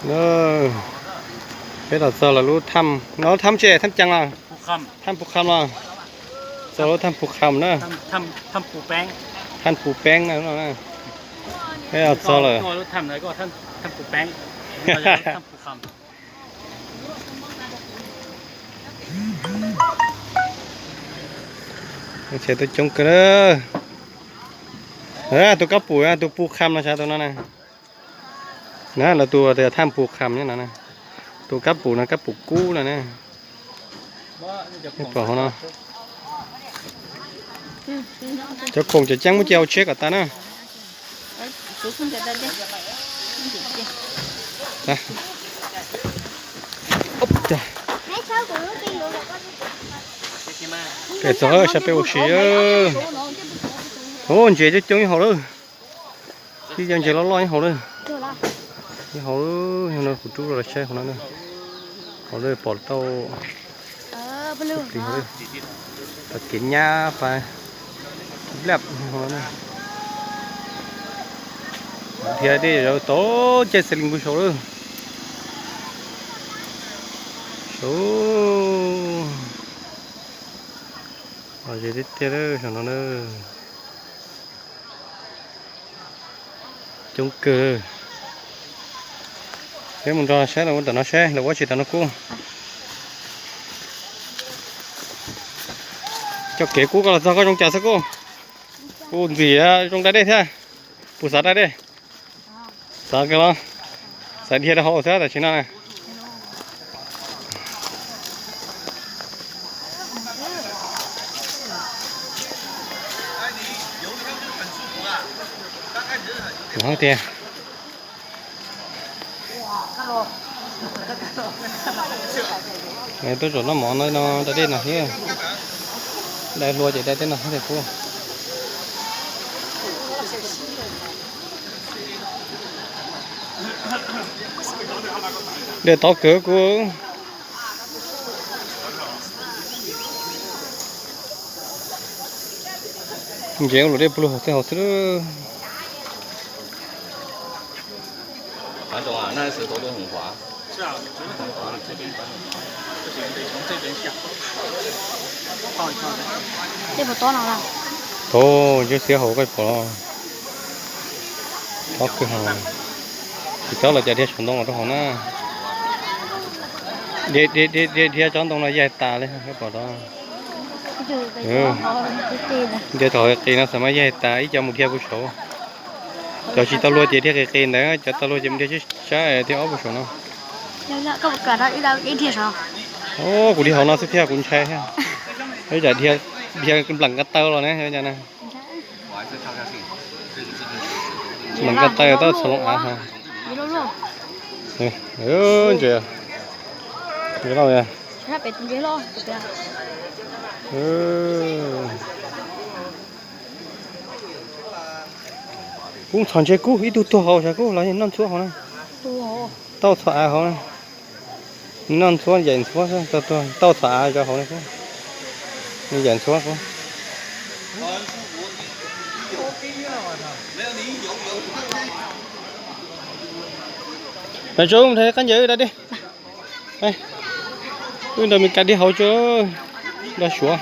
Peb los txog lawv lub thaj, no thaj tse, thaj ceeb los, thaj Pus Kham los, txog lub thaj Pus Kham na. Thaj Pus Peeb na. Peb los txog lawm. Txhia tuaj coob kawg na. Tus kab pum, tus Pus Kham no sav tus no na. Na lawv tus tias thaj Pus Kham no na. Tus kab pum no kab pum kub no na. Pom hauv no. Cov khoom cov ceeb muab cia hauv tsheb kom tas na. Pem txog sab peb ua si. Ntses coob coob nyob hauv lawm. Ib co ntses loj loj nyob hauv lawm. Nyob hauv, kuv rub los saib hauv no. Hauv lawm pom tau plis hauv lawm. Pas kev nyab pas laj hauv no. Dhia dej yov tau caij xas lis npus saud lawm. Saud. Los ze tiag tiag lawm saum no na. Coob kawg. Peb mus nrog saib lawv ua ntawm no saib lawv ua tsis tam no kuj. Coj kev kuj koj los txog koj zoo cas xwb kuj. Kuj ntxim zoo da dej thiab. Puas xav da dej? Xav kawg los. Xav dhia rau hauv xwb tam sim no na. Tias tuaj zaum noj mov no da dej no thiab. Dai hlua ces dai tej no thiab kuj. Dej tob kawg kuj. Ntses ua luam dej puag lug tej hauv xwb. Thaum nceb xiab hauv koj pom, tob kawg hauv. Tsis tob los cas dhia saum ntoo los rau hauv na. Dhia cov ntoo no yaig tas li pom tod. Dhia thaum qis no xav mas yaig tas ib co mus dhia puag saud. Cov tsis tau luag ces dhia qis qis ntawd, cov tau luag ces mus dhia sab thiab ob puag saud no. Kuv dhia hauv no xwb thiab kuv ntshai thiab. Ib tsam dhia nplam nqa taw los ne. Nplam nqa taw tau txhom loo av. Ntses, ntses loj. Kuv txhom ntses kub ib tug tuag hauv sab kub los noj ntxhuab hauv na. Tau txhom av hauv na. Noj ntxhuab yaim ntxhuab, tau txhom av zov hauv na. Yaim ntxhuab. Mas tso mus qab ncaws da dej. Wb nrog Mes Kas dhia hauv tso, nrog Suav.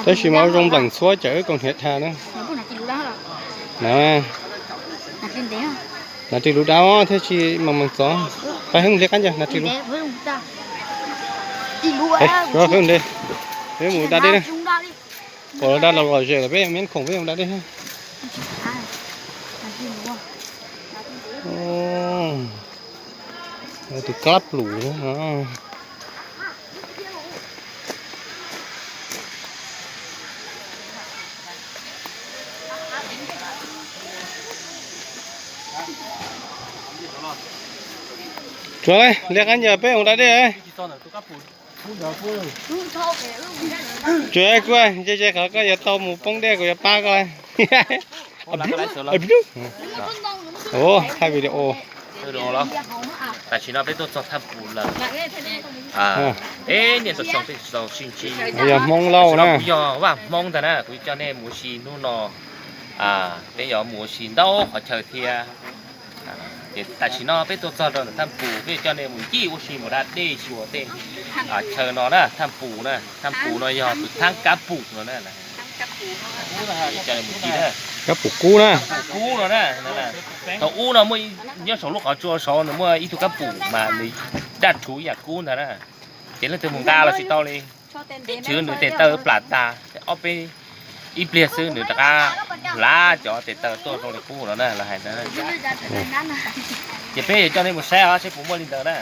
Tab sis mas ua zoo nplam ntxhuab cawm wb koom hniav dhia na. Na, nas ris luv dab thiab tsis mas mas txov. Pab hwb mus dhia qab ncaws nas ris luv. Peb mus da dej na. Pom da los lom zem lawm peb miab khoom peb mus da dej. Tus kab plum. Tsuav, liab qab ncaws peb mus da dej. Tsuav, kuv ze ze qhov koj yuav tau mus poob dej kuv yuav pab koj. Ua thaij video. Tam sim no peb tuaj txog thaj pum lawm. Peb niaj ntau xyoo peb tsis tau sib ntsib. Yog Hmoob Lauj na. Kuv yog Vaj Hmoob ntag na, kuv coj nej mus ua si hnub no. Peb yuav mus ua si ntau qhov chaw thiab. Ces tam sim no peb tuaj txog rau ntawm Thaj Pus, peb yuav coj nej mus ncig ua si mus da dej xyuas tej chaw no na, Thaj Pus na, Thaj Pus no yog tus Thaj Kab Pus no na. Kab Pus kub na. Kub no na, thaum ub no muaj, nyob saum lub qhov tsua saud nws muaj ib tug kab pum mas nws daj rhuv ib yam kub ntag na. Ces leej twg mus nqa los tsis tau li, tsis nws tes taw plam tas, ob peb ib pliag xwb nws rov qab hlav cov tes taw tuaj zoo li kub no na, lawv hais ntawd. Ces peb yuav coj nej mus saib os, saib puas muaj li ntawd na.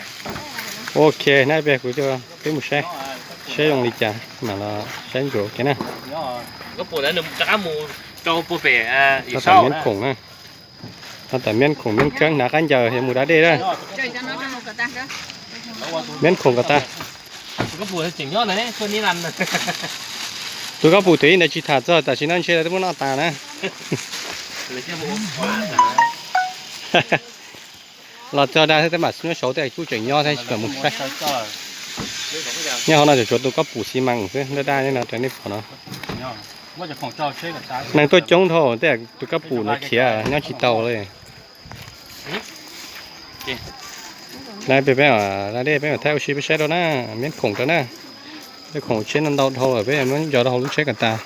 Ok, na peb kuv coj peb mus saib, saib zoo li cas mam los saib ntsuas ua ke na. Rov qab mus rau puag pem Miab Khoom na. Rau tom Miab Khoom Miab Keeb hnav qab ncaws yuav mus da dej na. Miab Khoom kom tag. Tus kab pum twb ib ntawd tsis tham txog, tam sim no ntshe lawv twb muab noj tas na. Los txog da thiab, tej mam nyob saud tej kuj tseem nyob thiab, tsis pom mus saib. Nyob hauv no tseem tshuav tus kab pum xi mas xwb, daj daj no rau nej pom no. Neeg tuaj coob dhau, tej tus kab pum no khiav nyob tsis tau li. Lawv peb, peb da dej peb mam thaij ua si peb saib rau na, Miab Khoom rau na. Miab Khoom tsheb no ntau dhau lawm, peb yuav muab nco rau hauv lub tsheb kom tas.